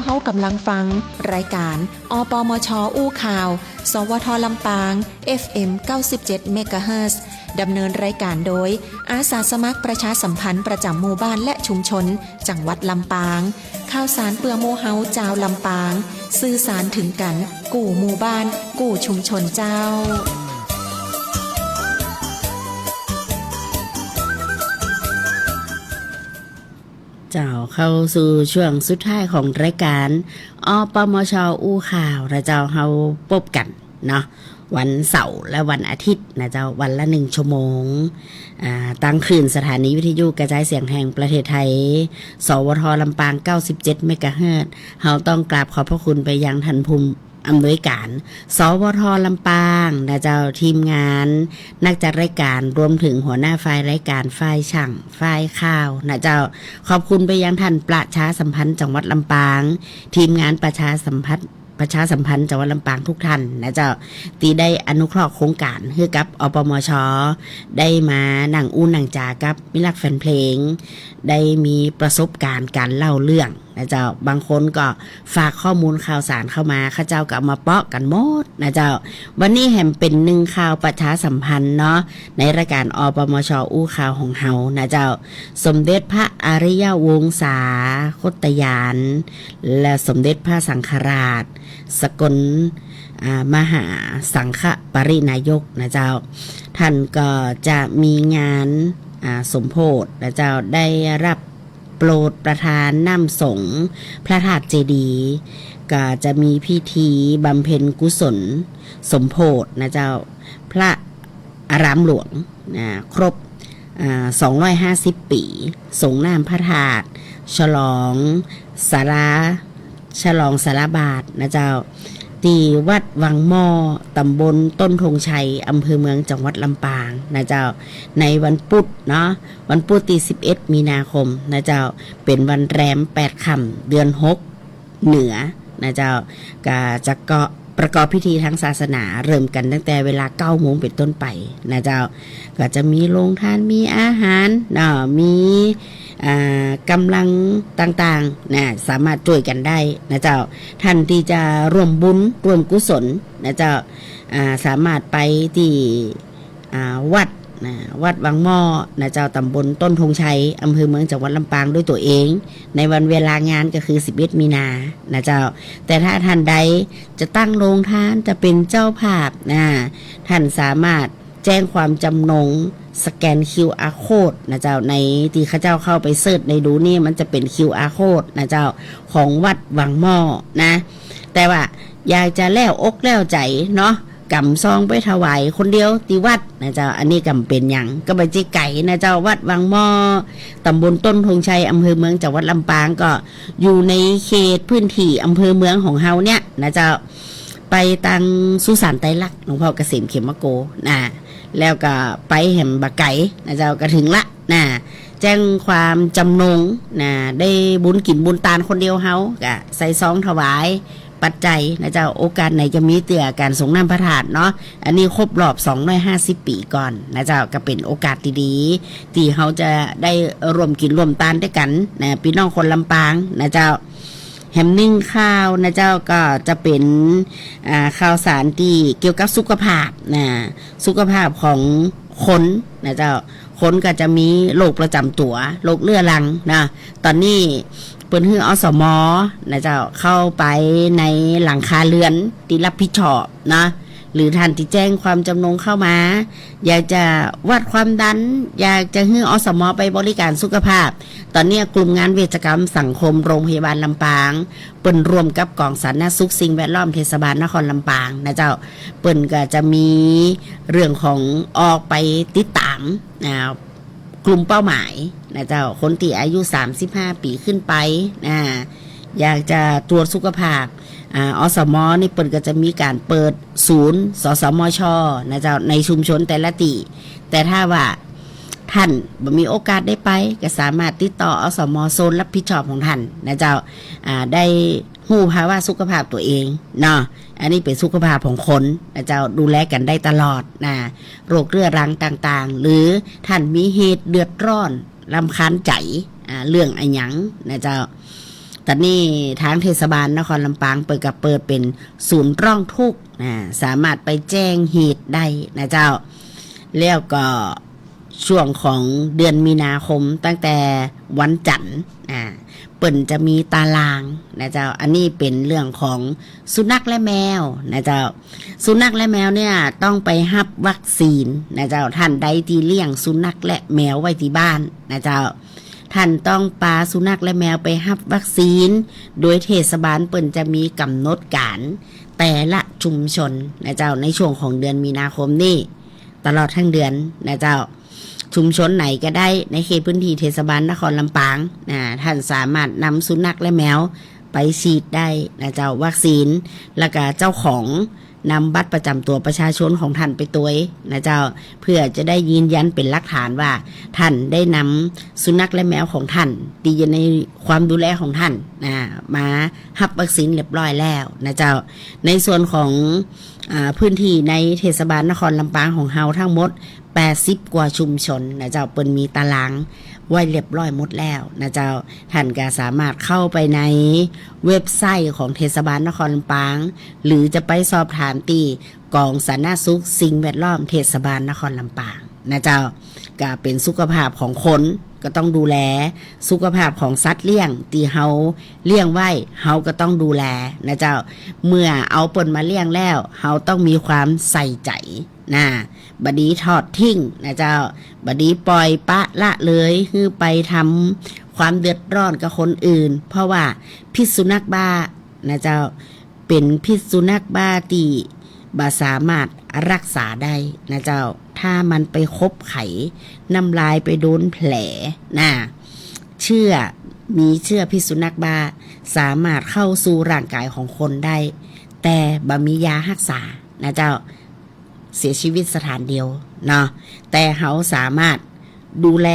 เฮากำลังฟังรายก๋าน อปมช อู้ข่าว สวท ลำปาง เอฟเอ็ม เก้าสิบเจ็ด เมกะเฮิรตซ์ ดำเนินรายก๋านโดย อาสาสมัครประชาสัมพันธ์ประจ๋ำหมู่บ้านและชุมชน จังหวัดลำปาง ข่าวสารเปื้อหมู่เฮาจาวลำปาง สื่อสารเถิงกั๋น กู้หมู่บ้าน กู้ชุมชนเจ้า เจ้า เข้าสู่ช่วงสุดท้ายของรายก๋าน อปมช อู้ข่าว นะเจ้า เฮาปบกั๋นเนาะ วันเสาร์และวันอาทิตย์นะเจ้า วันละหนึ่งชั่วโมง อ่า ตางคลื่นสถานีวิทยุกระจายเสียงแห่งประเทศไทย สวท ลำปาง เก้าสิบเจ็ด เมกะเฮิรตซ์ เฮาต้องกราบขอบพระคุณไปยังท่านผู้อำนวยก๋าน สวท ลำปาง นะเจ้า ทีมงาน นักจัดรายก๋าน รวมเถิงหัวหน้าฝ่ายรายก๋าน ฝ่ายช่าง ฝ่ายข่าว นะเจ้า ขอบคุณไปยังท่านประชาสัมพันธ์จังหวัดลำปาง ทีมงานประชาสัมพันธ์ ประชาสัมพันธ์จังหวัดลำปางทุกท่านนะเจ้า ตี้ได้อนุเคราะห์โครงก๋านหื้อกับ อปมช ได้มานั่งอู้นั่งจ๋ากับมิตรรักแฟนเพลง ได้มีประสบก๋ารณ์ก๋านเล่าเรื่องนะเจ้า บางคนก็ฝากข้อมูลข่าวสารเข้ามา ข้าเจ้าก็เอามาเปาะกั๋นหมดนะเจ้า วันนี้แหมเป๋นนึ่งข่าวประชาสัมพันธ์เนาะ ในรายก๋าน อปมช อู้ข่าวของเฮานะเจ้า สมเด็จพระอริยวงศาคตญาณ และสมเด็จพระสังฆราช สกล อ่า มหาสังฆปริณายกนะเจ้า ท่านก็จะมีงาน อ่า สมโภชนะเจ้า ได้รับโปรดประทานน้ำสงฆ์พระธาตุเจดีย์ ก็จะมีพิธีบำเพ็ญกุศลสมโภชนะเจ้า พระอารามหลวง อ่า ครบ อ่า สองร้อยห้าสิบปี๋ สรงน้ำพระธาตุ ฉลองศาลา ฉลองศาลาบาตรนะเจ้า ตี้วัดวังหม้อ ต๋ำบลต้นธงชัย อำเภอเมือง จังหวัดลำปางนะเจ้า ในวันปุธเนาะ วันปุธตี้สิบเอ็ดมีนาคมนะเจ้า เป๋นวันแรมแปดค่ำ เดือนหก เหนือนะเจ้า ก็จะก็ประกอบพิธีทางศาสนา เริ่มกั๋นตั้งแต่เวลาเก้าโมงเป๋นต้นไปนะเจ้า ก็จะมีโรงทาน มีอาหารเนาะ มี อ่า ก๋ำลังต่างๆ นะ สามารถจ้วยกั๋นได้นะเจ้า ท่านตี้จะร่วมบุญร่วมกุศลนะเจ้า อ่า สามารถไปตี้ อ่า วัดนะ วัดวังหม้อนะเจ้า ต๋ำบลต้นธงชัย อำเภอเมือง จังหวัดลำปางด้วยตั๋วเอง ในวันเวลางานก็คือสิบเอ็ดมีนานะเจ้า แต่ถ้าท่านใดจะตั้งโรงทาน จะเป๋นเจ้าภาพนะ ท่านสามารถแจ้งความจำนง สแกน คิวอาร์ โค้ดนะเจ้า ในตี้ข้าเจ้าเข้าไปเสิร์ชในดูนี่ มันจะเป๋น คิวอาร์ โค้ดนะเจ้า ของวัดวังหม้อนะ แต่ว่าอยากจะแล่วอกแล่วใจ๋เนาะ ก๋ำซองไปถวายคนเดียวตี้วัดนะเจ้า อันนี้ก็บ่เป๋นหยัง ก็บ่ใจ้ไก๋นะเจ้า วัดวังหม้อ ต๋ำบลต้นธงชัย อำเภอเมือง จังหวัดลำปาง ก็อยู่ในเขตพื้นที่อำเภอเมืองของเฮาเนี่ยนะเจ้า ไปตางสุสานไตรลักษณ์ หลวงพ่อเกษมเขมโก นะ แล้วก็ไปแหมบ่ไก๋นะเจ้า ก็เถิงละนะ แจ้งความจำนงนะ ได้บุญกิ๋นบุญตานคนเดียวเฮา ก็ใส่ซองถวายปัจจัยนะเจ้า โอกาสไหนจะมีเตื้อก๋านสรงน้ำพระธาตุเนาะ อันนี้ครบรอบสองร้อยห้าสิบปี๋ก่อนนะเจ้า ก็เป๋นโอกาสดีๆ ตี้เฮาจะได้ร่วมกิ๋นร่วมตานด้วยกั๋นนะ ปี้น้องคนลำปางนะเจ้า แหมนึ่งข่าวนะเจ้า ก็จะเป๋น อ่า ข่าวสารตี้เกี่ยวกับสุขภาพนะ สุขภาพของคนนะเจ้า คนก็จะมีโรคประจ๋ำตั๋ว โรคเรื้อรังนะ ต๋อนนี้เปิ้นหื้อ อสม นะเจ้า เข้าไปในหลังคาเรือนตี้รับผิดชอบนะ หรือท่านตี้แจ้งความจำนงเข้ามา อยากจะวัดความดัน อยากจะหื้อ อสม ไปบริการสุขภาพ ต๋อนนี้กลุ่มงานเวชกรรมสังคมโรงพยาบาลลำปาง เปิ้นร่วมกับก๋องสาธารณสุขสิ่งแวดล้อมเทศบาลนครลำปางนะเจ้า เปิ้นก็จะมีเรื่องของออกไปติดต๋าม อ่า กลุ่มเป้าหมายนะเจ้า คนตี้อายุสามสิบห้าปี๋ขึ้นไปนะ อยากจะตรวจสุขภาพ อ่า อสม นี่เปิ้นก็จะมีก๋านเปิดศูนย์ สสมช นะเจ้า ในชุมชนแต่ละตี้ แต่ถ้าว่าท่านบ่มีโอกาสได้ไป ก็สามารถติดต่อ อสม โซนรับผิดชอบของท่านนะเจ้า อ่า ได้ฮู้ภาวะสุขภาพตั๋วเองเนาะ อันนี้เป๋นสุขภาพของคนนะเจ้า ดูแลกั๋นได้ตลอดนะ โรคเรื้อรังต่างๆ หรือท่านมีเหตุเดือดร้อนรำคาญใจ๋ อ่า เรื่องอะหยังนะเจ้า ต๋อนนี้ตางเทศบาลนครลำปางเปิ้นก็เปิดเป๋นศูนย์ร้องทุกข์ นะ สามารถไปแจ้งเหตุได้นะเจ้า แล้วก็ช่วงของเดือนมีนาคมตั้งแต่วันจันทร์ อ่า เปิ้นจะมีตารางนะเจ้า อันนี้เป๋นเรื่องของสุนัขและแมวนะเจ้า สุนัขและแมวเนี่ยต้องไปฮับวัคซีนนะเจ้า ท่านใดตี้เลี้ยงสุนัขและแมวไว้ตี้บ้านนะเจ้า ท่านต้องปาสุนัขและแมวไปฮับวัคซีน โดยเทศบาลเปิ้นจะมีก๋ำหนดก๋านแต่ละชุมชนนะเจ้า ในช่วงของเดือนมีนาคมนี้ ตลอดตึงเดือนนะเจ้า ชุมชนไหนก็ได้ในเขตพื้นที่เทศบาลนครลำปางนะ ท่านสามารถนำสุนัขและแมวไปฉีดได้นะเจ้า วัคซีน แล้วก็เจ้าของนำบัตรประจำตั๋วประชาชนของท่านไปตวยนะเจ้า เพื่อจะได้ยืนยันเป๋นหลักฐานว่าท่านได้นำสุนัขและแมวของท่านตี้อยู่ในความดูแลของท่านนะ มาฮับวัคซีนเรียบร้อยแล้วนะเจ้า ในส่วนของ อ่า พื้นที่ในเทศบาลนครลำปางของเฮาทั้งหมดแปดสิบกว่าชุมชนนะเจ้า เปิ้นมีตารางไว้เรียบร้อยหมดแล้วนะเจ้า ท่านก็สามารถเข้าไปในเว็บไซต์ของเทศบาลนครลำปาง หรือจะไปสอบถามตี้กองสาธารณสุขสิ่งแวดล้อมเทศบาลนครลำปางนะเจ้า ก็เป๋นสุขภาพของคนก็ต้องดูแล สุขภาพของสัตว์เลี้ยงตี้เฮาเลี้ยงไว้ เฮาก็ต้องดูแลนะเจ้า เมื่อเอาเปิ้นมาเลี้ยงแล้ว เฮาต้องมีความใส่ใจ๋นะ บ่ดีทอดทิ้งนะเจ้า บ่ดีปล่อยปละละเลยหื้อไปทำความเดือดร้อนกับคนอื่น เพราะว่าพิษสุนัขบ้านะเจ้า เป๋นพิษสุนัขบ้าตี้บ่สามารถรักษาได้นะเจ้า ถ้ามันไปขบไข น้ำลายไปโดนแผลนะ เชื้อ มีเชื้อพิษสุนัขบ้า สามารถเข้าสู่ร่างกายของคนได้ แต่บ่มียาฮักษานะเจ้า เสียชีวิตสถานเดียวเนาะ แต่เฮาสามารถดูแล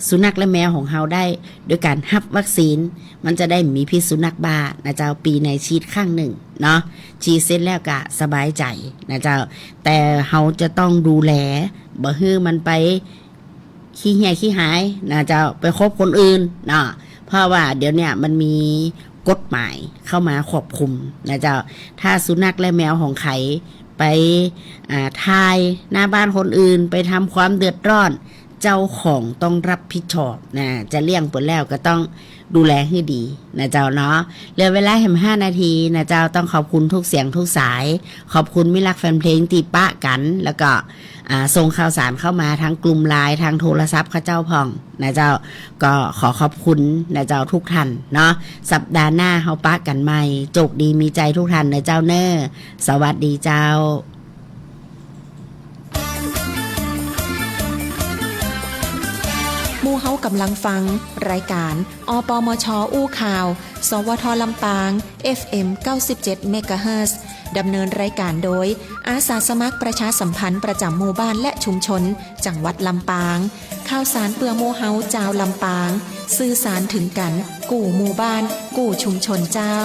สุนัขและแมวของเฮาได้ โดยก๋านฮับวัคซีน มันจะได้บ่มีพิษสุนัขบ้านะเจ้า ปี๋ไหนฉีดครั้งนึ่งเนาะ ฉีดเสร็จแล้วก็สบายใจ๋นะเจ้า แต่เฮาจะต้องดูแล บ่หื้อมันไปขี้เหี่ยขี้หายนะเจ้า ไปขบคนอื่นเนาะ เพราะว่าเดี๋ยวเนี้ยมันมีกฎหมายเข้ามาควบคุมนะเจ้า ถ้าสุนัขและแมวของใผไป อ่า ถ่ายหน้าบ้านคนอื่น ไปทำความเดือดร้อน เจ้าของต้องรับผิดชอบนะ จะเลี้ยงเปิ้นแล้วก็ต้องดูแลหื้อดีนะเจ้าเนาะ เหลือเวลาแหมห้านาทีนะเจ้า ต้องขอบคุณทุกเสียงทุกสาย ขอบคุณมิตรรักแฟนเพลงตี้ปะกั๋น แล้วก็ อ่า ส่งข่าวสารเข้ามาทางกลุ่มไลน์ ทางโทรศัพท์ข้าเจ้าพ่องนะเจ้า ก็ขอขอบคุณนะเจ้าทุกท่านเนาะ สัปดาห์หน้าเฮาปะกั๋นใหม่ โจคดีมีชัยทุกท่านนะเจ้าเน่อ สวัสดีเจ้า หมู่เฮากำลังฟังรายการ อปมช อู้ข่าว สวท ลำปาง เอฟเอ็ม เก้าสิบเจ็ด เมกะเฮิรตซ์ ดำเนินรายการโดย อาสาสมัครประชาสัมพันธ์ประจำหมู่บ้านและชุมชน จังหวัดลำปาง ข่าวสารเปื้อหมู่เฮาจาวลำปาง สื่อสารเถิงกั๋น กู้หมู่บ้าน กู้ชุมชนเจ้า